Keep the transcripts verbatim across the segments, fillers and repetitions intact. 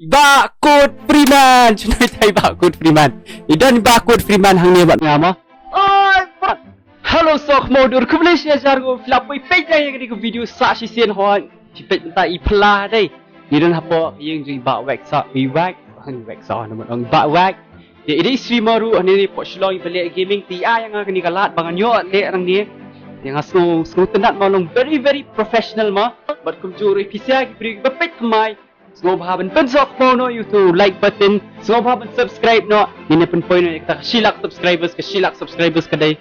Bah Kut Freeman. Shano ita i Bah Kut Freeman? I don Bah Kut Freeman hangne bad nga mo. Oi, bro. Hello, soh mo dur, khublei shihajar nguh phi la poi peit ïa kane ka video sa shisien hoi. Phi peit mynta i pla dei. Ngi don hapoh ïing jong i Bah Wek sa, i Wek, i Wek sa, namar ong Bah Wek. Te i dei i streamer ruh hangne hapoh Shillong, i ba leh gaming, te i ai ïa nga kane ka lad ba ngan ïoh leh nangne. Te nga sngew, sngewtynnat mo, long very very professional mo. Bad kumjuh ruh phi sa ki briew ba peit thymmai. Sngewbha ban pynsoh khmaw noh ïa uto u like button. Sngewbha ban subscribe noh. Ngin ïa pynpoi noh ïa kata ka shi lak subscribers, ka shi lak subscribers ka dei,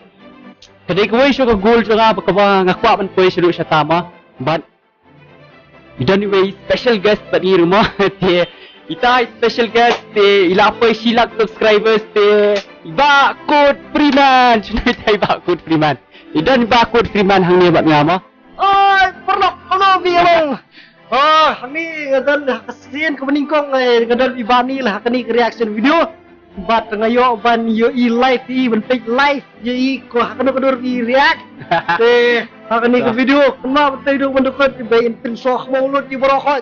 ka dei kawei sha ka goal jong nga ba kaba nga kwah ban poi shaduh shata mo. Bad i don iwei special guest bad ngi ruh mo. Te ita i special guest te i la poi shi lak subscribers te i Bah Kut Freeman. Shano ita i Bah Kut Freeman? I don i Bah Kut Freeman hangne bad nga mo. Oi, paralok, paralok, phi ïa long. Oh, hangne nga don ha ka sien kaba nyngkong, eh, nga don i Bah Neil ha kane ka reaction video. Bad nga ïoh ban ïohi live ïa i, ban peit live ïa i ko ha kano ka dur i react. Te ha kane ka video kynmaw ban peit haduh ban da kut, ba in pynsoh khmaw lut ïa baroh hoi.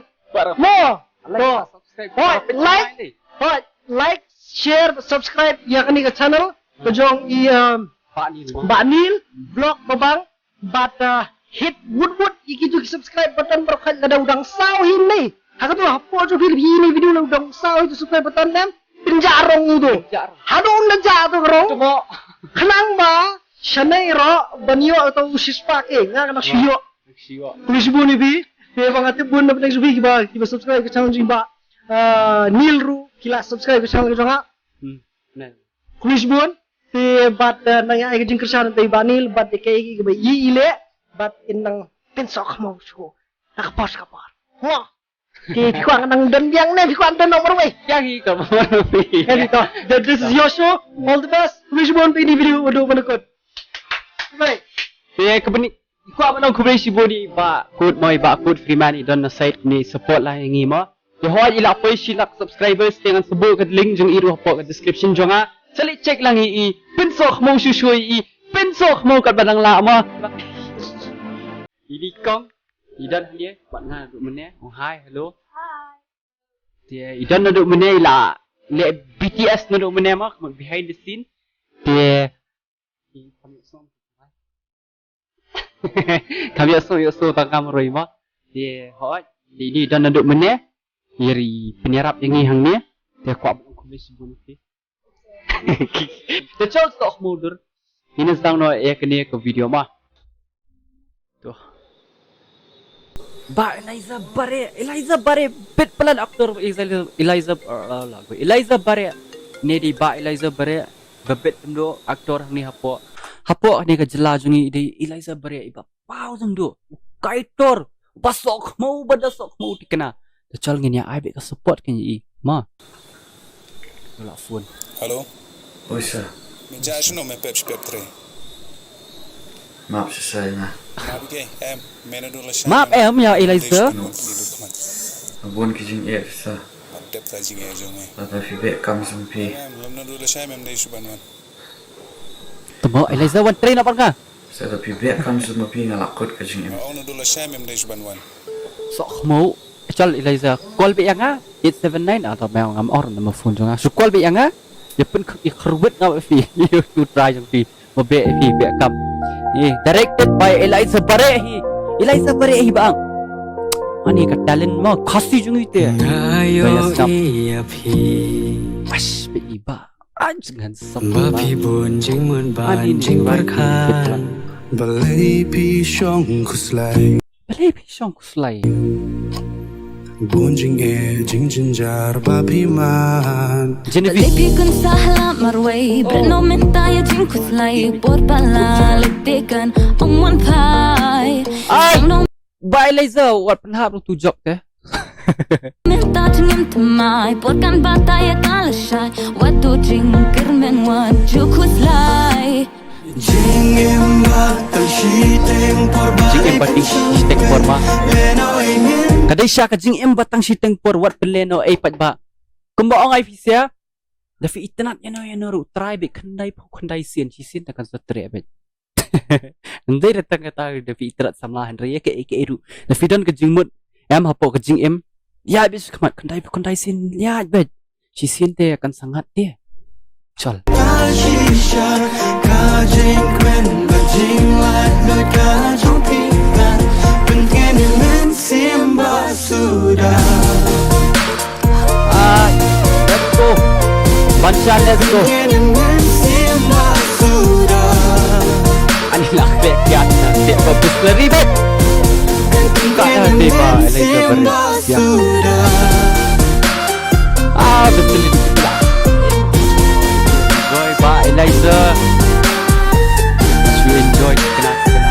Mo. Like, subscribe. Hoi, like, hoi, like, share, subscribe ïa kane ka channel ka jong i, um, Bah Neil mo. Bah Neil Vlog Babang. Bad, uh, hit wut wut ïa kito ki subscribe button baroh, khat lada u dang saw hi ne. Ha kato hapoh jong phi hi ne video lada u dang saw hi to subscribe button ne. Pynjah rong u to. Pynjah rong. Haduh un da jah to ka rong. To mo. Khnang ba shane ruh ban ïoh to u shispah ke, nga kane shu ïoh. Shu ïoh. Khublei shibun ïa phi. Te ba nga tip bun na pdeng shu phi kiba, kiba subscribe ka channel jong i Bah, uh, Neil ruh ki la subscribe ka channel ka jong nga. Hmm. Khublei shibun. Te bad, eh, nang ïa ai ka jingkyrshan na i Bah Neil bad ïa kaei kaei kaba i i leh bad in nang pynsoh khmaw shuh. Na ka por sha ka por. Mo. Te phi kwah nang don biang ne phi kwah don noh marwei? Ïa hi ka marwei. Ïa hi to. This is your show. All the best. Khublei shibun, peit ïa kane ka video haduh ban da kut. Bye. Te ka bani I kwah ban ong khublei shibun ïa i Bah Kut mo, i Bah Kut Freeman, i don na side kumne i support lang ïa ngi mo. Te hooid i la poi shi lak subscribers te ngan sa buh ka link jong i ruh hapoh ka description jong nga. Sa leit check lang ïa i, pynsoh khmaw shuh shuh ïa i, pynsoh khmaw katba dang lah mo. I dei kong, i don hangne bad nga naduh mynne. Ong hi, hello. Hi. Te i don naduh mynne, i la leh B T S naduh mynne mo, behind the scene. Te Kam ïohsngew ïohsngew tang kam ruh mo. Te hooid, te i don naduh mynne. I pynïarap ïa ngi hangne. Te kwah ban ong khublei shibun ïa phi. Te chal soh mo dur. Ngin sa sdang noh ïa kane ka video mo. To. Bah Eliza Bareh, Eliza Bareh, bit palat actor Eliza, Eliza, uh, la, la, Eliza Bareh. Ne dei Bah Eliza Bareh, ba bit kumduh actor hangne hapoh. Hapoh hangne ka jylla jong ngi dei Eliza Bareh, i ba paw kumduh. Kaitor, ba soh khmaw, ba da soh khmaw tikna. Te chal ngin ïa ai beit ka support kan ïa i. Ma. Ïa la phone. Hello. Oi sir. Me ja shuno me pep pep tre. Map shisha ïa nga. Map ke em, me naduh lashai. Map em ïa Eliza. Bun ki jingeh sir. Map dep ta jingeh jong me. Lada phi beh kam sum phi. Em, lem naduh lashai mem dei shu ban wan. Te mo Eliza wan train apa nga? Sa da phi beh kam sum phi nga la kut ka jingim. Ong naduh lashai mem dei shu ban wan. Soh khmaw. Chal Eliza, call beit ïa nga, eight seven nine, ah, to me ngam or number phone jong nga. Shu call beit ïa nga, ïa pyn, ïa kyrwit nga bad phi, ïa u trai jong phi, ba beh phi, beh kam. Eh, directed by Eliza Bareh hi. Eliza Bareh hi bang. Ani ka talent mo, Khasi jong ngi te. Nga ïohi ïa phi. Ash, beh i ba. Aj ngan sop ba. Ba phi bun jingmut ban jingpyrkhat. Balei phi shong khuslai. Balei phi shong khuslai. Bun jingeh jingjynjar ba phi man. Genevieve. Balei phi kynsa ha la marwei. Bret no mynta ïa jingkhuslai. Por ba la leit te kan ong wan phai. Ai. Ba Eliza wat pynhap ruh tu jok te. Mynta jingim thymmai por kan batai ka lashai. Wat tu jingkyrmen wat ju khuslai. Jingim ba tang shiteng por ba. Jingim ba tang shiteng por ba. Ka dei sha ka jingim ba tang shiteng por wat pynlehnoh ei pat ba. Kumba ong ai phi sia. Da phi itynnad ïano ïano ruh trai beit khyndai phew khyndai sien shisien te kan sa treh beit. Ndei da tang kata da phi itynnad samla hynrei ïa kaei kaei ruh. Da phi don ka jingmut em hapoh ka jingim. Ïa bit sha khmat, khyndai, khyndai sien, ïa bit. Shisien te kan sa ngat te. Chal. Ka shisha, ka jingkmen, ka jinglaitluid, ka jong phi, kan pyntngen ïa mynsiem ba suda. Ai, let's go. Banshan, let's go. Ani lah bek ya, bek ba Bisleri bek. Ka na dei ba, Elijah Barrett. Ya. Ah, betul itu pula. Enjoy ba, Elijah. Shu enjoy kena, kena.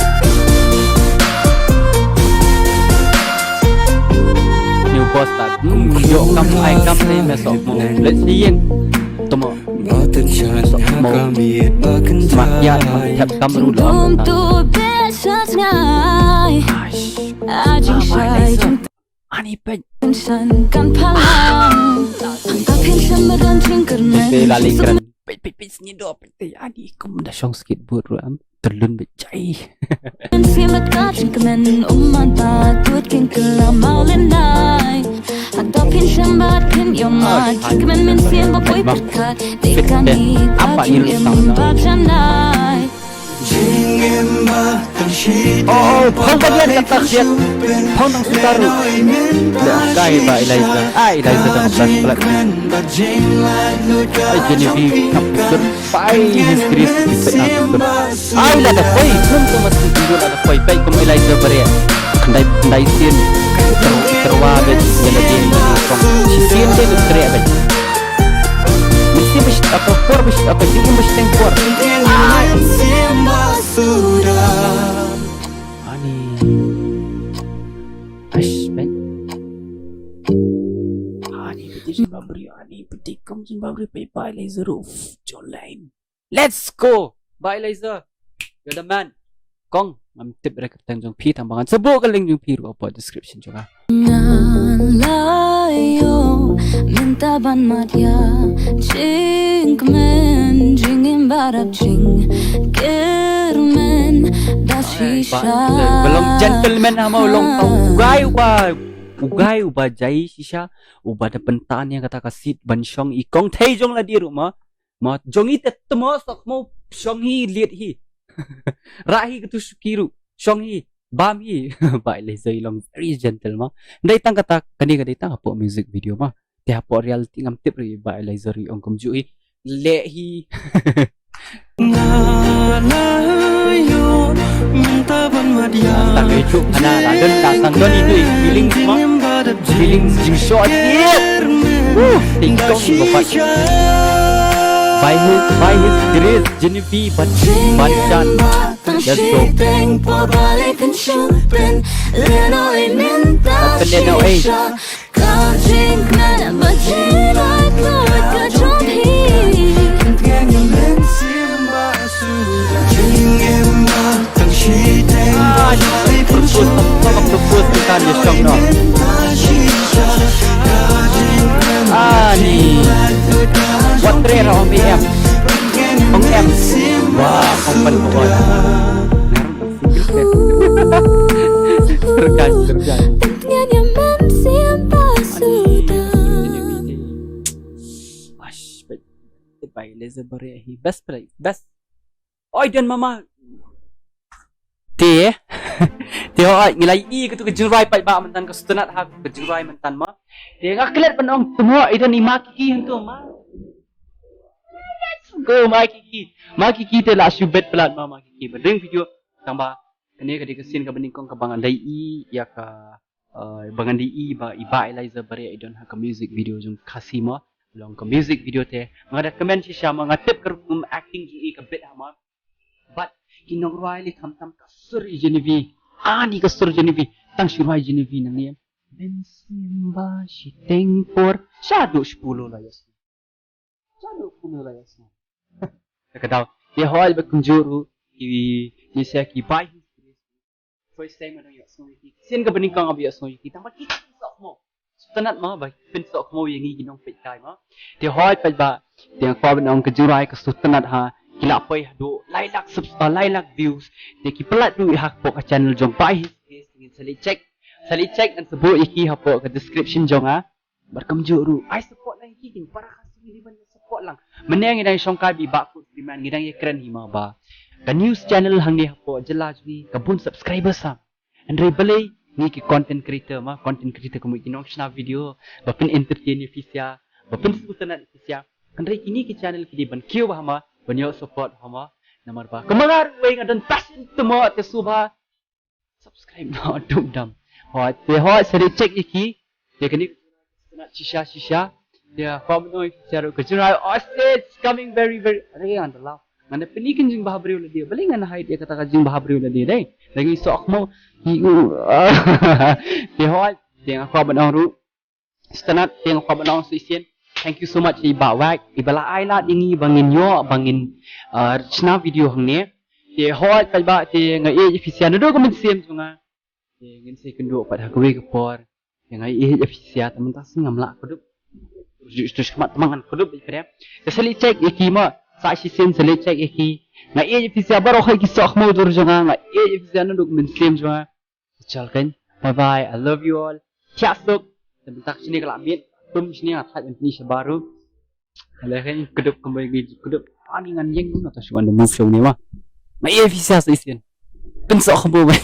New boss ta. Hmm, yo kam ai kam ni mesok mo. Let's see yin. Tomo. Mesok mo. Smat ya, thep kam ru lo. Dum tu besa ngai. Aish. Ajing shai jing. Ani pej. San kan palang. Hangta phin shem ba don jingkyrmen. Te la lingkran. Pej, pej, pej, sngi do, pej, te, ani kum da shong skateboard ru am. Terlun bejai. Mynsiem bad ka jingkmen, um, man ta tut kin kylla maw lynai. Hangta phin shem bad phin ïoh ma jingkmen, mynsiem ba poi pyrkhat. Dei kane ka jingim ba janai. Jingim ba tang shi. Oh, oh, phong ba ïa ka tak siat. Phong nang sukar. Leh kai ba Elijah. Ah, Elijah dang bas plat. Ai, Genevieve, tap sut. By His grace, we put up the. Ai, la da poi, kum tu mas tu la da poi, bai kum Elijah Barrett. Khyndai, khyndai sien. Ter-, terwa bet, ïa la dei ni kong. Shisien dei bet, tre bet. Mynsiem ba shi, apa por ba shi, apa jingim ba shiteng por. Ai. Ani. Ash, bet. Ani, peti shin babri, ani, peti kum shin babri, pe bai, laser roof, Jolene. Let's go! Bye, Eliza. You're the man. Kong, ngam tip re ka kyrteng jong phi, tang ba ngan sa buh ka link jong phi ruh hapoh description jong nga. Nga la ïoh mynta ban mad ïa jingkmen, jingim ba dap jingkyrmen da shisha. Ba long gentleman ha mo, long tang u guy uba, u guy uba jai shisha, uba da pyntan ïa kata ka seat ban shong i kong thei jong lade ruh ma. Ma jong i te tmo sok mo shong hi liat hi. Rah hi katu shuki ruh. Shong hi. Bam hi. Ba Eliza i long very gentle ma. Dei tang kata kane ka dei tang hapoh music video ma. Te hapoh reality ngam tip re ba Eliza i ong kumjuh hi. Leh hi. Nga la ïoh mynta ban wad ïa. Tang itu ana la don, tang don itu feelings ma. Feelings jingshoh ïa. Woo, tingkong go pat. By his, by his grace, Genevieve, ban, ban chan. Let's go. Pynlehnoh ei. Ah, propose, propose, propose, kan ïa shong noh. Ah, ni. Wat tre ra ong em. Ong em. Wah, ong pan ko. Terkai, terkai. Ash, bai, Eliza Barrett hi. Best play, best. Oi, don mama. Te. Te hooid, ngi la ïohi katu ka jingrwai paidbah myntan, ka sngewtynnat ha ka jingrwai myntan ma. Te nga klet ban ong tmo i don i ma Kiki hangto ma. Let's go ma Kiki. Ma Kiki te la shu bet palat ma, ma Kiki. Ban ring video tang ba kane ka dei ka scene kaba nyngkong kaba ngan da ïohi ïa ka, eh, ba ngan da ïohi ba i Bah Eliza Barrett i don ha ka music video jong Khasi ma. Long ka music video te nga da comment shisha ma, nga tip ka rukom acting jong i ka bit ha ma. But ki nongrwai lei khamtam ka sur i Genevieve. Ani ka sur Genevieve. Tang shu rwai Genevieve nangne. Mynsiem ba shiteng por. Shaduh shiphew la ïa sngew. Shaduh shiphew la ïa sngew. Ka daw. Te hooid ba kumjuh ruh ki, ngi sa ki bai. First time nga dang ïohsngew ïa ki. Sien kaba nyngkong nga ba ïohsngew ïa ki. Tang ba ki pynsoh mo. Sngewtynnat mo ba pynsoh mo ïa ngi ki nongpeit kai mo. Te hooid paidbah. Te nga kwah ban ong ka jingrwai ka sngewtynnat ha. Ki la poi haduh lai lak subs-, ah, lai lak views. Te ki pynlait ruh ha ka channel jong Bah His Grace, ngin sa leit check. Sa leit check ngan sa buh ïa ki hapoh ka description jong nga. Bad kumjuh ruh ai support lang ïa ki, kin para ka sing di ban support lang. Mynne ngi dang shongkai bad i Bah Kut Freeman, ngi dang ïakren hi ma ba ka news channel hangne hapoh jylla jong ngi ka bun subscribers ha. Hynrei balei ngi ki content creator ma, content creator kumne ki nongshna video ba pyn entertain ïa phi sha, ba pyn sngewtynnat ïa phi sha. Hynrei kine ki channel ki dei ban kiew bha ma, ban ïoh support bha ma. Namar ba kumba nga ruh wei nga don passion te ma, te sngewbha subscribe noh dum dam. Hooid, te hooid sa leit check ïa ki. Te kane ka jingïasynei shisha shisha. Te ha khmat ban ong ïa phi sha ruh ka jingïasynei, oh, it's coming very very. Are ngan da lap, ngan da pyni ka jingbhabriew lade. Balei ngan hide ïa kata ka jingbhabriew lade dei? Lada ngi soh khmat hi u. Te hooid, te ha khmat ban ong ruh, sngewtynnat, te ha khmat ban ong shisien, thank you so much i Bah Wak, iba la ai lad ïa ngi ba ngin ïoh, ba ngin, uh, shna video hangne. Te hooid paidbah, te nga ïeit ïa phi sha naduh ka mynsiem jong nga. Te ngin sa ïakynduh pat ha kawei ka por. Te nga ïeit ïa phi sha, te mynta sngewbha ngam lah kdup. Ju tu khmat te ma ngan kdup ïa phi. Te sa leit check ïa ki ma, sa shisien sa leit check ïa ki. Nga ïeit ïa phi sha baroh, ha ki soh khmat dur jong nga, nga ïeit ïa phi sha naduh ka mynsiem jong nga. Chal kan. Bye bye. I love you all. Thiah suk. Te mynta ka shane ka la miet. Tum shane nga thait ban pyni sha baroh. Hale kan kdup kumba ngi kdup. Ani ngan ïeng na ta shuwa da move show ne ma. Nga ïeit ïa phi sha shisien. Pynsoh khmat ban.